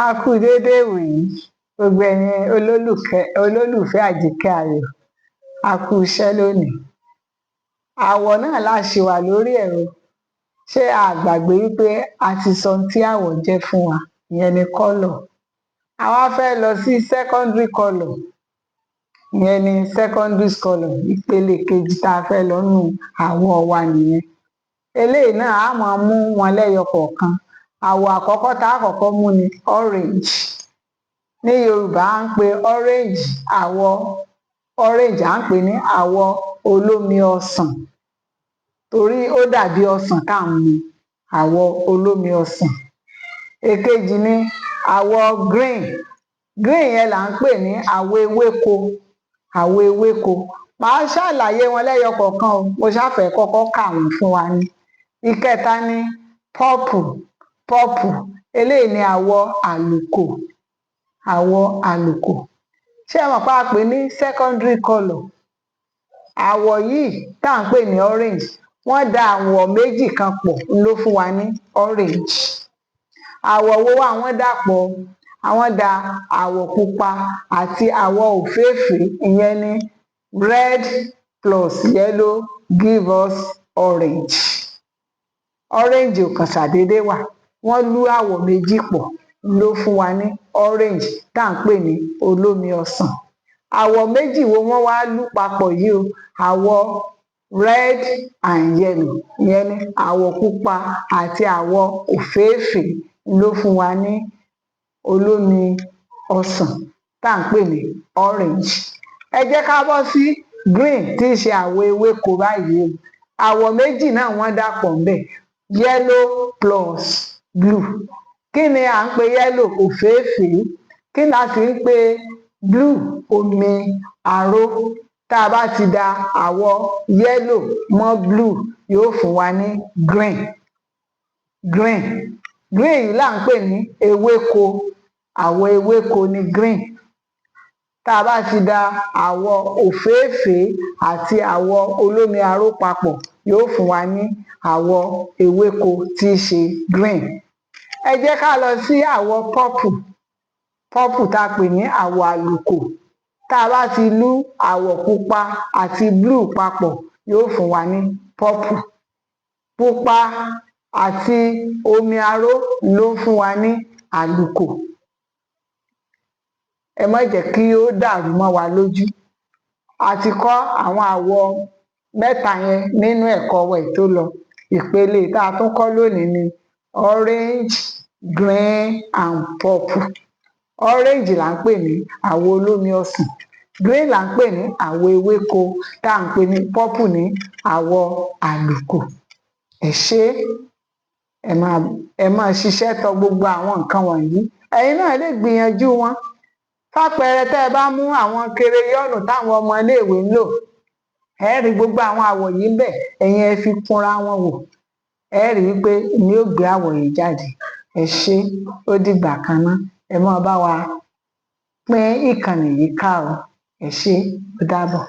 A kú dédé ìwòyí, gbogbo ẹ̀yin olólùfẹ́ Àjíkẹ́ Ayọ̀, a kú iṣẹ́ lónìí. Àwọ̀ náà la ṣì wà lórí ẹ̀ o. Ṣé a gbàgbé wípé a ti sọ ohun tí àwọ̀ jẹ́ fún wa? Ìyẹn ni colour. A wá fẹ́ lọ sí secondary colour, ìyẹn ni secondary colour. Ìpele kejì tá a fẹ́ lọ nínú àwọ̀ wa nìyẹn. Eléyìí náà, á máa mú wọn lẹ́yọ kọ̀ọ̀kan. Àwọ̀ àkọ́kọ́ tá á kọ́kọ́ mú ni orange. Ní Yorùbá, à ń pe orange, àwọ̀ orange, à ń pè ní àwọ̀ olómi ọsàn, torí ó dàbí ọsàn tá à ń mu, àwọ̀ olómi ọsàn. Èkejì ni àwọ̀ green. Green yẹn là ń pè ní àwọ̀ ewéko, àwọ̀ ewéko. Màá ṣàlàyé wọn lẹ́yọ kọ̀ọ̀kan o, mo ṣáà fẹ́ kọ́kọ́ kà wọ́n fún wa ni. Ìkẹta ni purple. Purple eléyìí ni àwọ̀ àlùkò, àwọ̀ àlùkò. Ṣé ẹ mọ̀ pé a pè ní secondary colour? Àwọ̀ yìí tá à ń pè ní orange, wọ́n da àwọ̀ méjì kan pọ̀ ló fún wa ní orange. Àwọ̀ wo wá wọ́n dà pọ̀? Àwọn da àwọ̀ pupa àti àwọ̀ òféèfé, ìyẹn ni red plus yellow give us orange. Orange ò kàn ṣàdédé wà, wọ́n lú àwọ̀ méjì pọ̀ ló fún wa ní orange tá à ń pè ní olómi ọsàn. Àwọ̀ méjì wo wọ́n wá lú papọ̀ yìí o? Àwọ̀ red and yellow, ìyẹn ni àwọ̀ pupa àti àwọ̀ òféèfé ló fún wa ní olómi ọsàn tá à ń pè ní orange. Ẹ jẹ́ ká bọ́ sí green, tí í ṣe àwọ̀ ewéko báyìí o. Àwọ̀ méjì náà wọ́n dà pọ̀ ńbẹ̀, yellow plus blue. Kí ni à ń pè yellow? Òféèfé. Kí la sì ń pè blue? Omi aró. Tá a bá ti da àwọ̀ yellow mọ́ blue, yóò fún wa ní green. Green, green yìí là ń pè ní ewéko, àwọ̀ ewéko ni green. Tá a bá ti da àwọ̀ òféèfé àti àwọ̀ olómi aró papọ̀, yóò fún wa ní àwọ̀ ewéko tí í ṣe green. Ẹ jẹ́ ká lọ sí àwọ̀ purple. Purple tá a pè ní àwọ̀ àlùkò, tá a bá ti lú àwọ̀ pupa àti blue papọ̀, yóò fún wa ní purple. Pupa àti omi aró ló ń fún wa ní àlùkò. Ẹ má jẹ́ kí ó dàrú mọ́ wa lójú. A ti kọ́ àwọn àwọ̀ mẹ́ta yẹn nínú ẹ̀kọ́ wa tó lọ. Ìpele tá a tún kọ́ lónìí ni orange, green and purple. Orange là ń pè ní àwọ̀ olómi ọsàn, green là ń pè ní àwọ̀ ewéko, tá à ń pè ní purple ní àwọ̀ àlùkò. Ẹ ṣé, ẹ máa ṣiṣẹ́ tọ gbogbo àwọn nǹkan wọ̀nyí. Ẹ̀yin náà lè gbìyànjú wọn. Fápẹẹrẹ, tẹ́ ẹ bá mú àwọn crayon táwọn ọmọ iléèwé ń lò, ẹ rí gbogbo àwọn àwọ̀ yìí ńbẹ̀. Ẹ̀yin ẹ fi kunra wọn wò, ẹ rí i pé ní ó gbé àwọ̀ yìí jáde. Ẹ ṣé, ó dìgbà kan ná. Ẹ máa bá wa pín ìkànnì yìí ká o. Ẹ ṣé, ó dàbọ̀.